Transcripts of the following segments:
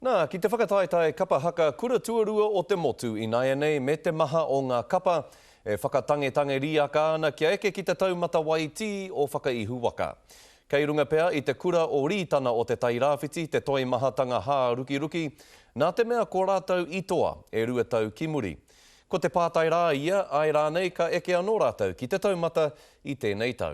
Nā, ki te whakataetae kapa haka kura tuarua o te motu ināianei me te maha o ngā kapa e whakatangetange rīaka ana kia eke ki te taumata waitī o Whakaihu Waka. Kei runga pea i te kura o Rītana o Te Tairāwhiti te toimahatanga hārukiruki, nā te mea ko rātou i toa e 2 tau ki muri. Ko te pātai rā ia, āe rānei ka eke anō rātou ki te taumata i tēnei tau?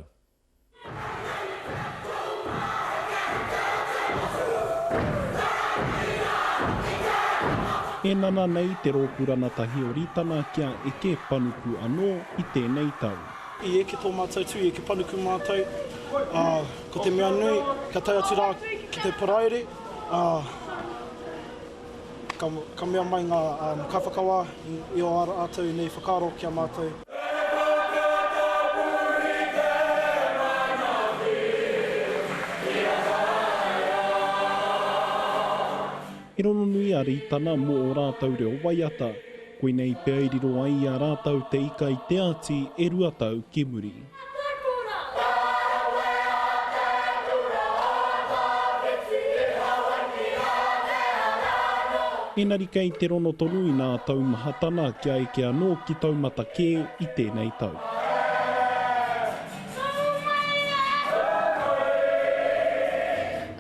E nana nei te rōpū ranatahi o Rītana kia eke panuku anō i tēnei tau. I eke tō mātou tū, i eke panuku mātou, ā, ko te mea nui, kia tae atu rā ki te Paraire, ā, ka, ka mea mai ngā kaiwhakawā i ō rātou nei whakaaro ki a mātou. He rongonui a Rītana mō ō rātou reo waiata. Koinei pea i riro ai i a rātou te ika i te ati e 2 tau ki muri. Engari kei te rono tonu i nā taumahatana kia eke anō ki taumata kē i tēnei tau.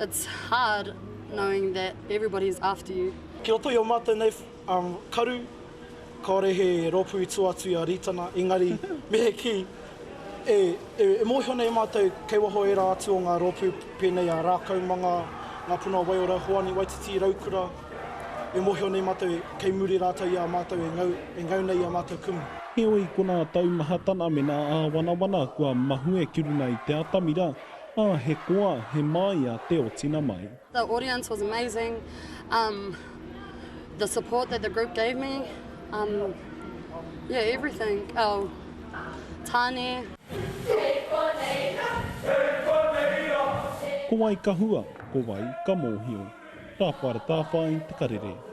It's hard knowing that everybody is after you. Ki roto i o mātou nei Karu, kāore he rōpū i tua atu i a Rītana, engari me he kī, e, e, e mōhio nei mātou kei waho ērā atu o ngā rōpū pēnei a Rākaumanga, Ngā Puna Waiora, Hoani Waititi, Raukura, e mōhio nei mātou kei muri rātou i a mātou e ngau, e ngau nei i a mātou kumu. Heoi, ko nā taumahatana me nā āwanawana kua mahue ki runa i te atamira, ā, he koa, he māia te otina mai. The audience was amazing, um, the support that the group gave me, um, yeah, everything. Oh, Tāne. Ko wai ka hua, ko wai ka mōhio. Rāwhara Tāwhai, Te Karere.